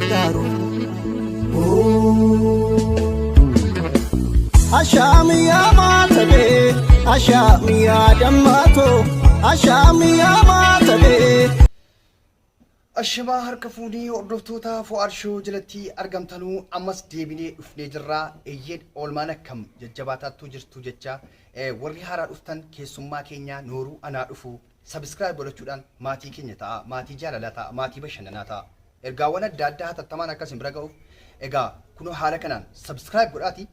gargaaru. Ashaamiyaa maatabee ashaamiyaa dammaatoo ashaamiyaa maatabee. Ashamaa harka fuunee hordoftoota Fu'aad Show jalatti argamtanuu ammas deebinee dhufnee jirra. Eeyyeen oolmaan akkam jajjabaataattuu jirtu jecha warri haaraa dhuftan keessummaa keenya nooruu anaa dhufu subscribe godhachuudhaan maatii keenya ta'a, maatii jaalalaa ta'a, maatii bashannanaa ta'a. Ergaawwan adda addaa hatattamaan akka isin bira ga'uuf egaa kunoo haala kanaan subscribe godhaati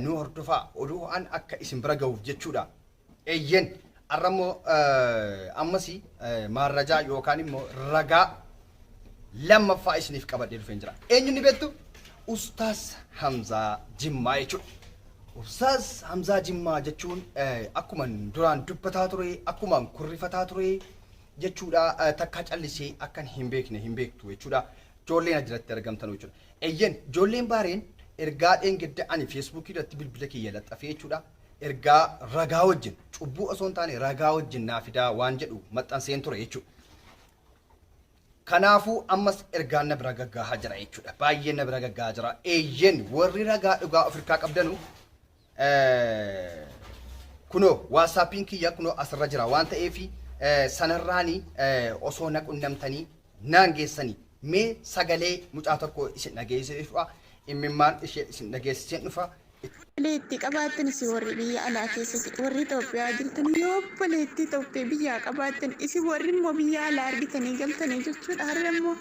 nu hordofaa oduu ho'aan akka isin bira ga'uuf jechuudha. Eeyyeen har'a immoo ammas maarrajaa yookaan immoo ragaa lammaffaa isiniif qabadhee dhufeen jira. Eenyu ni beektu? Ustaaz Hamzaa Jimmaa jechuudha. Ustaaz Hamzaa Jimmaa jechuun akkuma duraan dubbataa ture, akkuma kurrifataa ture jechuudha. Takkaa callisee akkan hin beekne hin beektu jechuudha. Ijoolleen ajiratti argamtan jechuudha. Eeyyeen ijoolleen baareen ergaa dheengadda ani feesbuukii irratti bilbila kiyya laxxafee jechuudha. Ergaa ragaa wajjin cubbuu osoo hin taane ragaa wajjin naa fidaa waan jedhu maxxanseen ture jechuudha. Kanaafuu ammas ergaan na bira gaggaahaa jira jechuudha. Baay'ee na bira gaggaahaa jira. Eeyyeen warri ragaa dhugaa of harkaa qabdanu kunoo waasaappiin kiyya kunoo asirra jira waan ta'eef sanarraani osoo na qunnamtanii naan geessanii mee sagalee mucaa tokko isin dhageessisee dhufa immimmaan ishee isin dhageessiseen dhufa. Obboleettii qabaattan isin warri biyya alaa keessa warri Itoophiyaa jirtan yoo obboleettii Itoophiyaa biyyaa qabaattan isin warri immoo biyya alaa argitanii galtanii jechuudha har'a immoo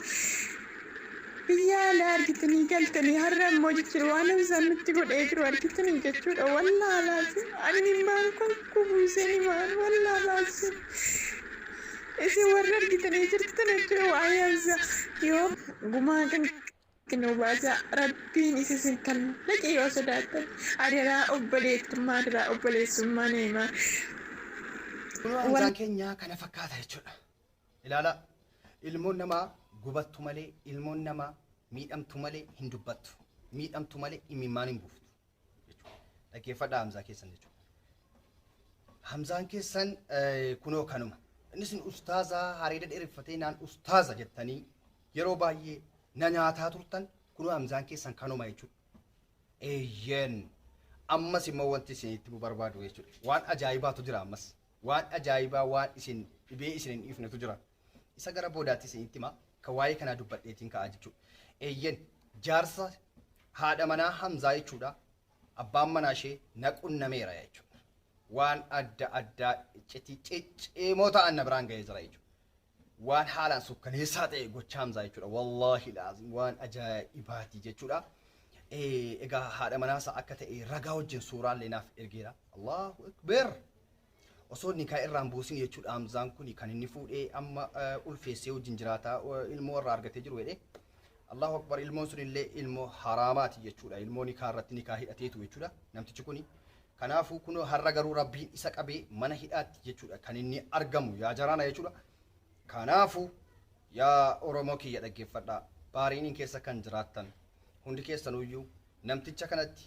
biyya alaa argitanii galtanii har'a immoo jechuudha waan Hamzaan nutti godhee jiru argitanii jechuudha wallaa laazim ani maan kun kubuuseen himaan wallaa laazim isin warri argitanii jirtan jechuudha waa'ee Hamzaa yoo gumaa kan Nu baasaa rabbiin isa isin kallaqe yoo sodaattan adaraa obboleettummaa adaraa obboleessummaa neemaa. Kunoo Hamzaan keenya kana fakkaata jechuudha. Ilaalaa ilmoon namaa gubattu malee ilmoon namaa miidhamtu malee hin dubbattu. Miidhamtu malee imimmaan hin buuftu. Jechuudha. Dhaggeeffadhaa Hamzaa keessan jechuudha. Hamzaan keessan kunoo kanuma. Inni isin ustaazaa hareeda dheereffatee naan ustaaza jettanii yeroo baay'ee na nyaataa turtan kunoo Hamzaan keessan kanuma jechuudha. Eeyyeen ammas immoo wanti isinitti himuu barbaadu jechuudha. Waan ajaa'ibaatu jira ammas. Waan ajaa'ibaa waan isin dhibee isin hin dhiifnetu jira. Isa gara boodaatti isinitti hima. Kan waa'ee kanaa dubbadheetiin ka'a jechuudha. Eeyyeen jaarsa haadha manaa Hamzaa jechuudha. Abbaan manaa ishee na qunnameera jechuudha. Waan adda addaa iccitii ciccimoo ta'an na biraan ga'ee jira jechuudha. Waan haalaan sukkaneessaa ta'e gocha Hamzaa jechuudha. Wallaahi laazim waan ajaa'ibaati jechuudha. Egaa haadha manaasaa akka ta'e ragaa wajjin suuraallee naaf ergeera. Allahu Akbar! Osoo nikaa irraa hin buusin jechuudha Hamzaan kun kan inni fuudhee amma ulfeessee wajjin jiraataa ilmoo irraa argatee jiru jedhee. Allahu Akbar ilmoon sun illee ilmoo haraamaati jechuudha. Ilmoo nikaa irratti nikaa hidhateetu jechuudha namtichi kuni. Kanaafuu kun har'a garuu Rabbiin isa qabee mana hidhaatti jechuudha kan inni argamu yaa jaraana jechuudha. Kanaafuu yaa Oromoo kiyya dhaggeeffadhaa. Baariiniin keessa kan jiraattan hundi keessanuyyuu namticha kanatti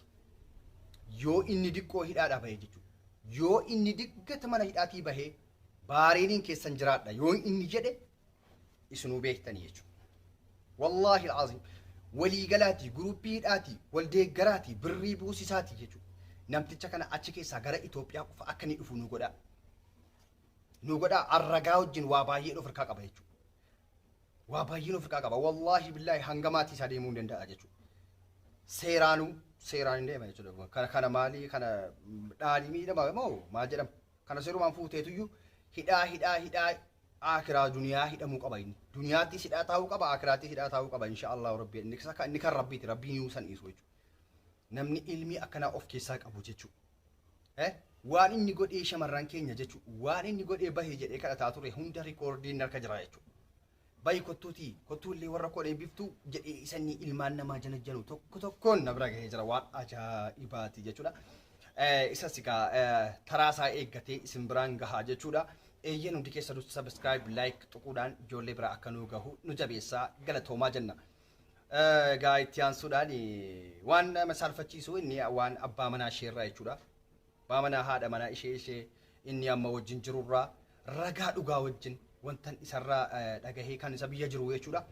yoo inni diqqoo hidhaadhaa bahee jechuudha. Yoo inni diggata mana hidhaatii bahee baariiniin keessan jiraadha yoo inni jedhe isinuu beektanii jechuudha. Wallaahi al'aazim waliigalaatii guruppii hidhaatii wal deeggaraatii birrii buusisaatii jechuudha. Namticha kana achi keessaa gara Itoophiyaa qofa akka inni dhufu nu godhaa. Nu godhaa arragaa wajjin waa baay'een of harkaa qaba jechuudha. Waa baay'een of harkaa qaba. Wallaahi billaahi hanga maatii isaa deemuu hin danda'a jechuudha. Seeraanuu seeraan hin deema jechuudha. Kana kana maalii kana dhaalii miidhama moo maal jedhama? Kana seerumaan fuuteetuyyuu hidhaa hidhaa hidhaa akiraa duniyaa hidhamuu qaba inni. Duniyaattis hidhaa taa'uu qaba akiraattis hidhaa taa'uu qaba insha Allah rabbi. Inni inni kan rabbiiti rabbiin yuu san dhiisu jechuudha. Namni ilmii akkanaa of keessaa qabu jechuudha. Eh? Waan inni godhee shamarran keenya jechuudha. Waan inni godhee bahe jedhee kadhataa ture hunda rikoordiin harka jira jechuudha. Bahi kottuutii kottuu illee warra koo eebbiftuu jedhee isa inni ilmaan namaa janajjanu tokko tokkoon na bira gahee jira waan ajaa'ibaati jechuudha. Isas egaa taraa isaa eeggatee isin biraan gahaa jechuudha. Eeyyeen hundi keessanuu subscribe like tuquudhaan ijoollee bira akka nu gahu nu jabeessaa galatoomaa jenna. Egaa itti aansuudhaan waan nama saalfachiisu inni waan abbaa manaa isheerraa jechuudha. Abbaa manaa haadha manaa ishee ishee inni amma wajjin jirurraa ragaa dhugaa wajjin wantan isarraa dhagahee kan isa biyya jiru jechuudha.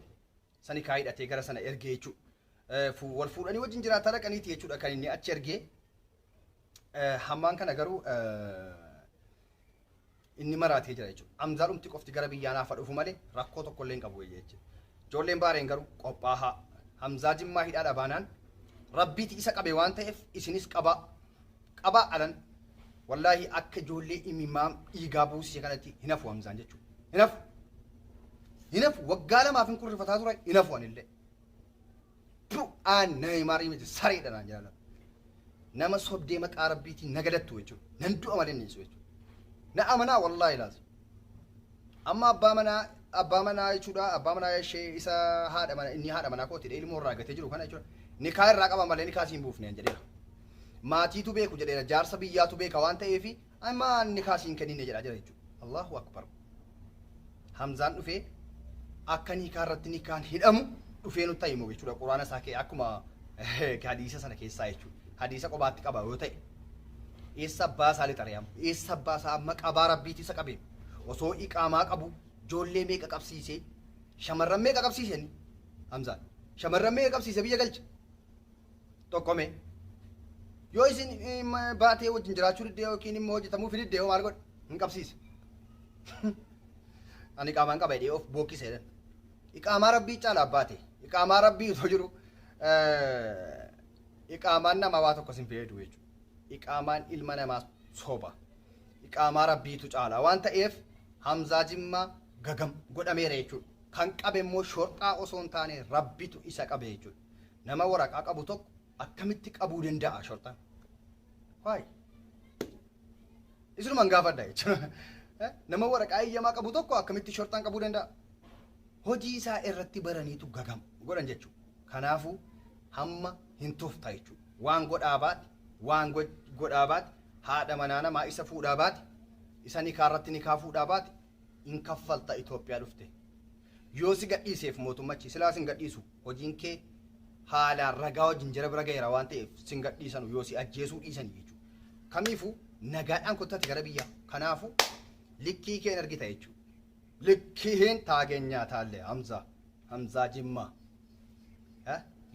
Isa nikaa hidhatee gara sana ergee jechuudha. Wal fuudhanii wajjin jiraataa dhaqaniiti jechuudha kan inni achi ergee. Hammaan kana garuu inni maraatee jira jechuudha. Hamzaa dhumti qofti gara biyyaa naaf dhufu malee rakkoo tokko illee hin qabu jechuudha. Ijoolleen Baareen garuu qophaahaa. Hamzaa Jimmaa hidhaadha baanaan Rabbiiti isa qabe waan ta'eef isinis qabaa. Qabaa alan wallaahi akka ijoollee imimmaan dhiigaa buusise kanatti hin hafu Hamzaan jechuudha. Hin hafu. Hin hafu waggaa lamaaf hin kurrifataa ture hin hafu anillee. Bu'aan nama miti sareedha naan jedhan. Nama sobdee maqaa Rabbiitiin nagadattu jechuudha. Nan du'a malee hin dhiisu jechuudha. Na amanaa wallaahi laazim. Amma abbaa manaa jechuudha, abbaa manaa ishee isa haadha mana inni haadha manaa kooti ilmoo irraa gatee jiru kana jechuudha. Nikaa irraa qaba malee nikaa siin buufne jedheera. Maatiitu beeku jedheera, jaarsa biyyaatu beeka waan ta'eef amma nikaa siin kennine jedhaa jira jechuudha. Allahu akbar. Hamzaan dhufee akka nikaa irratti nikaan hidhamu dhufee nutti himu jechuudha. Quraana isaa kee akkuma hadiisa sana keessaa jechuudha. Hadiisa qobaatti qaba yoo ta'e. Eessa abbaa isaa lixari'amu? Eessa abbaa isaa amma qabaa Rabbiiti isa qabe? Osoo iqaamaa qabu ijoollee meeqa qabsiisee? Shamarran meeqa qabsiise inni? Hamzaan. Shamarran meeqa qabsiise biyya galche? Tokkome. Yoo isin baatee wajjin jiraachuu diddee yookiin immoo hojjetamuu fididdee hoo maal godhe? Hin qabsiise. Ani iqaamaan qaba jedhee of bookkise jedhan. Iqaamaa Rabbii caalaa baate. Iqaamaa Rabbii otoo jiru iqaamaan namaa waa tokko sin fayyadu jechuudha. Iqaamaan ilma namaa soba. Iqaamaa Rabbiitu caala waan ta'eef Hamzaa Jimmaa gagam godhameera jechuudha. Kan qabe immoo shorxaa osoo hin taane Rabbitu isa qabe jechuudha. Nama waraqaa qabu tokko akkamitti qabuu danda'a shorxaan? Waay. Isinuman gaafadha jechuudha. Nama waraqaa eeyyamaa qabu tokko akkamitti shorxaan qabuu danda'a? Hojii isaa irratti baraniitu gagam godhan jechuudha. Kanaafuu hamma hin tufta jechuudha. Waan godhaa baate, waan godhaa baate, haadha manaa namaa isa fuudhaa baate, isa nikaa irratti nikaa fuudhaa baate, hin kaffalta Itoophiyaa dhufte. Yoo si gadhiiseef mootummachi silaa sin gadhiisu, hojiin kee haalaan ragaa wajjin jara bira gaheera waan ta'eef sin gadhiisanu yoo si ajjeesuu dhiisanii jechuudha. Kamiifuu nagaadhaan kottati gara biyyaa. Kanaafuu likkii keen argita jechuudha. Likkiin taagenyaa taallee Hamzaa. Hamzaa Jimmaa.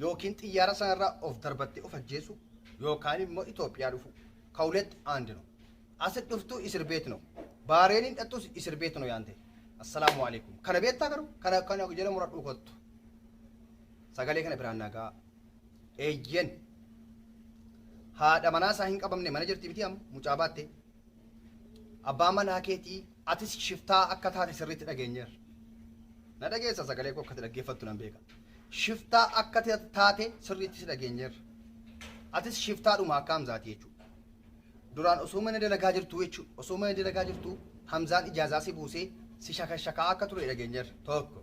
Yookiin xiyyaara sanarraa of darbattee of ajjeesu yookaan immoo Itoophiyaa dhufu. ከሁለት አንድ ነው። Asit dhuftu እስር ቤት ነው። Baareeniin dhattus እስር ቤት ነው yaante. Assalaamu alaikum. Kana beektaa garuu kana jala muradhuu kottu. Sagalee kana biraan nagaa. Eeyyen. Haadha manaa isaa hin qabamne, mana jirti miti amma mucaa baatte. Abbaa manaa keetii atis shiftaa akka taate sirriitti dhageenyeerra. Na dhageessa, sagalee koo akkati dhaggeeffattu nan beeka. Shiftaa akka taate sirriitti si dhageenyeerra. Atis shiftaadhuma akka Hamzaati jechuudha. Duraan osoo mana dalagaa jirtu jechuudha. Osoo mana dalagaa jirtu Hamzaan ijaazaa si buusee si shakashakaa akka ture dhageenyeerra. Tokko.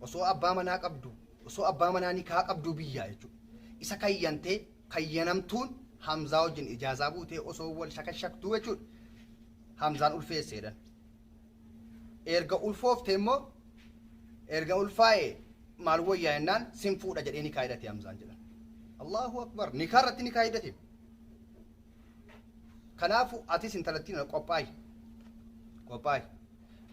Osoo abbaa manaa qabdu, osoo abbaa manaa nikaa qabdu biyyaa jechuudha. Isa kayyantee kayyanamtuun Hamzaa wajjin ijaazaa buutee osoo wal shakashaktuu jechuudha. Hamzaan ulfeesseedhan. Erga ulfooftee immoo erga ulfaa'ee maal wayyaa jennaan sin fuudha jedhee nikaa hidhate Hamzaan jedhan. Allahu akbar, nikaa irratti nikaa hidhate. Kanaafuu atis intalattiin qophaa'i. Qophaa'i.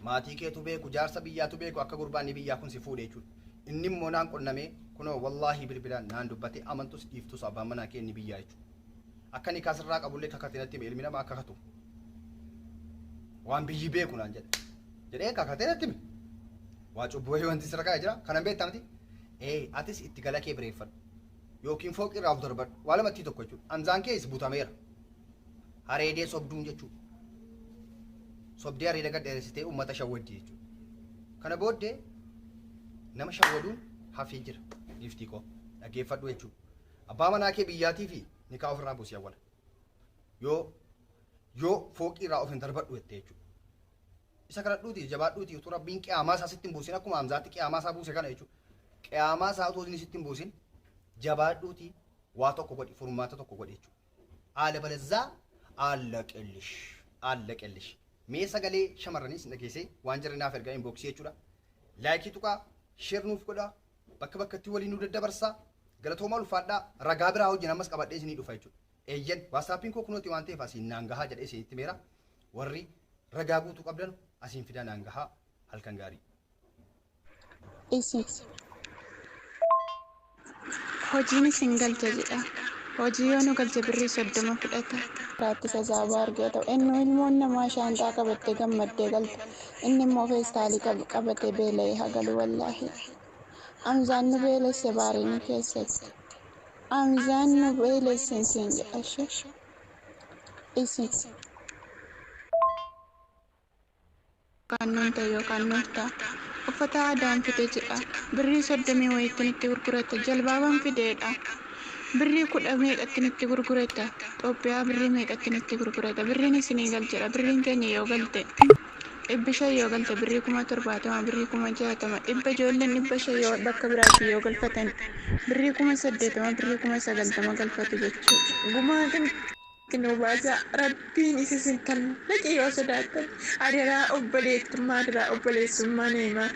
Maatii keetu beeku, jaarsa biyyaatu beeku akka gurbaanni biyyaa kun si fuudhe jechuudha. Inni immoo naan qunnamee kunoo wallaahi bilbilaan naan dubbate, amantus dhiiftus abbaan manaa kee inni biyyaa jechuudha. Akka nikaa sirraa qabullee kakate natti hime, ilmi namaa akka kakatu. Waan biyyi beeku naan jedhe. Jedhee kakatee natti hime. Waa cubbuu wayii wanti sirra kaa'ee jira. Kanan beektaa miti? Ee, atis itti gala kee bireeffadhu. Yookiin fooqii irraa of darbadhu. Waa lamattii tokko jechuudha. Hamzaan kees butameera. Hareedee sobduun jechuudha. Sobdee hareeda gad dheeressitee uummata shawwaddi jechuudha. Kana booddee nama shawwaduun hafee jira. Giiftii koo dhaggeeffadhu jechuudha. Abbaa manaa kee biyyaatii fi nikaa ofirraa buusii awwala. Yoo fooqii irraa of hin darbadhu jettee jechuudha. Isa kadhadhuuti, jabaadhuuti, utuu Rabbiin qiyaamaa isaa sitti hin buusin akkuma Hamzaatti qiyaamaa isaa buuse kana jechuudha. Qiyaamaa isaa utuu inni sitti hin buusin jabaadhuuti waa tokko godhi, furmaata tokko godhi jechuudha. አለበለዚያ አለቀልሽ አለቀልሽ. Mee sagalee shamarraniis dhageessee waan jirri naaf ergaa inboxii jechuudha. Like tuqaa, share nuuf godhaa, bakka bakkatti waliin nu daddabarsaa. Galatoomaa, ulfaadhaa, ragaa biraa wajjin ammas qabadhee isinii dhufa jechuudha. Eeyyan, WhatsAppiin koo kunooti waan ta'eef asiin naan gahaa jedhee isinitti meera. Warri ragaa guutuu qabdan asiin fidaa naan gahaa, halkan gaarii. Isin Hojiin isin galcha jedha. Hojii yoo nu galche birrii 30 fudhata. Biraatti sasaabaa argee ta'u inni ilmoon namaa shaanxaa qabattee gammaddee galta. Inni immoo feestaalii qabatee beela'ee hagalu wallaahi. Hamzaan nu beelesse baariinii keessatti. Hamzaan nu beelesse siin jedha ishee. Isin. Kan nuun ta'e yookaan nuuf ta'a. Uffata aadaan fide jedha. Birrii 30 wayiitti nutti gurgurata. Jalbaaban fideedha. Birrii kudha meeqatti nutti gurgurata. Itoophiyaa birrii meeqatti nutti gurgurata. Birriin isinii gal jedha. Birriin keenya yoo galte 500 yoo galte birrii 70,000, birrii 60,000, dhibba ijoolleen 500 yoo bakka biraatti yoo galfatan birrii 80,000, birrii 90,000 galfatu jechuudha. Gumaa kan nu baasaa rabbiin isa isin tallaqe yoo sodaattan adaraa obboleettummaa adaraa obboleessummaa neemaa.